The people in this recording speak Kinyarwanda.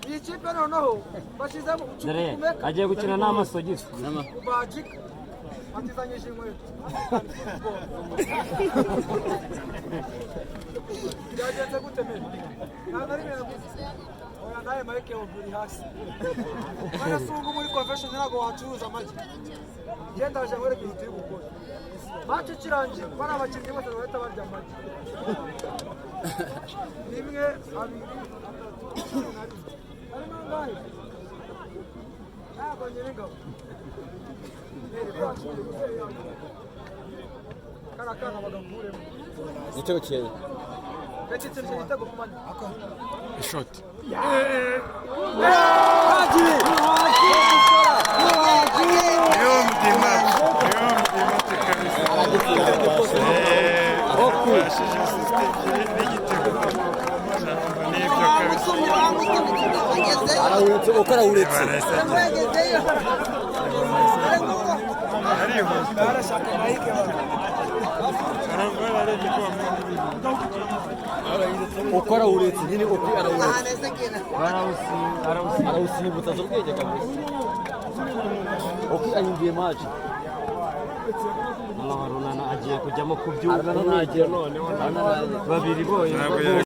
Iyi kipe noneho bashyizemo Dore Chukwuemeka. Agiye gukina n'amasogisi. Kubajika batizanyije inkweto. African football byagenze gute mbere? Nta na rimwe yaguze. Oya, nawe Mike uri hasi. Barasunga muri convention, ntabwo wacuruza amagi. Genda aje nkwereke ibintu turi gukora. Match ikirangiye, bari abakinnyi bose bahita barya amagi: rimwe, abiri, atatu, 11. Harimo angahe? Ntabwo nyir'ingabo. Kariya kana bagakuremo. Igitego cyiza. Reka ikintu igitego kumanya. Ishoti. Hagiye. Niyo mdimaci, niyo mdimaci kabisa. Bashije assist ebyiri n'igitego. Nibyo kabisa. Arawuretse uko arawuretse. Arihuta. Arangwa arebye ko Uko arawuretse nyine, uko arawuretse. Arawusi. Arawusimbutsa, azi ubwenge kabisa. Uko ahinduye match. Noneho Runana agiye kujyamo kubyuka noneho babiri boye. Ntabwo.